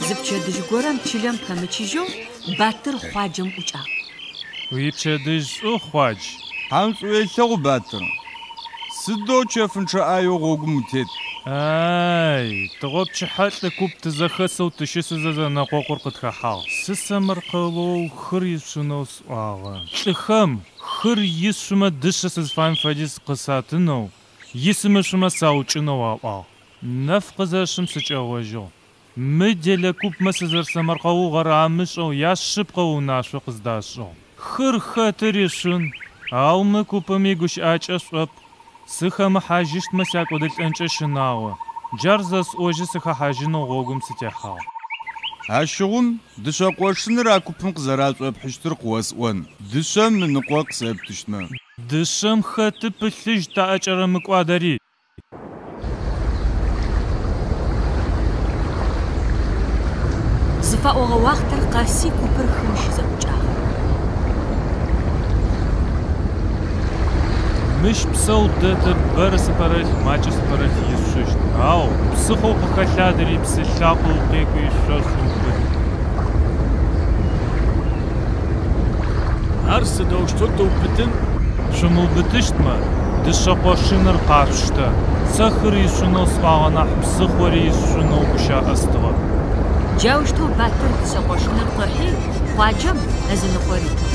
Зы пчэдыжь горэм чылэм пэмычыжьэу Батыр Хъуаджэм ӏукӏагъ. Уипчэдыжь шӏу, Хъуадж! Тхьэм шӏу уелъэгъу, Батыр. Сыдэу чэфынчъэ ӏаеу гъогум утет? Ай, тыгъопчыхьэ лӏы куп тызэхэсэу тыщысызэ зэнэкъокъур къытхэхьагъ. Сысэмэркъэоу хыр исшъунэу сӏуагъэ. Лӏыхэм хыр исшъумэ дышъэ сызфаем фэдиз къысатынэу, исымышъумэ саукӏынэу аӏуагъ. Нэф къызэшъым сыкӏэгъожьыгъ. Мы делэ купмэ сызэрсэмэркъэугъэр амышӏэу яшъыпкъэу унашъо къыздашӏыгъ. Хыр хэты ришъун, ау мы купым игущыӏакӏэ шӏоп. Сыхэмыхьажьыщтмэ сякӏодылӏэнкӏэ щынагъо. Джар зэсӏожьи сыхэхьажьынэу гъогум сытехьагъ. Ащыгъум дышъэ къошыныр а купым къызэрашӏопхьыщтыр къыосӏон, дышъэм ыныкъо къысэптыщтмэ. Дышъэм хэты пылъыжь таӏэкӏэрэмыкӏуадэри. Зыфаӏогъэ уахътэр къэси купыр хым щызэӏукӏагъ. Мыщ псэу дэтыр бэрэ сыпэрылъ, макӏэ сыпэрылъ исшъущт, ау псыхъоу къыхэлъадэри псы лъакъоу къекӏуи шъо шъуубыт. Ар сыдэущтэу тыубытын? Шъумыубытыщтмэ, дышъэ къошыныр къашъуштэ. Сэ хыр исшъунэу сӏуагъэ нахь псыхъори исшъунэу гущыӏэ стыгъэп. Джаущтэу Батыр дышъэ къошыныр къыхьи, Хъуаджэм ызыныкъо ритыгъ.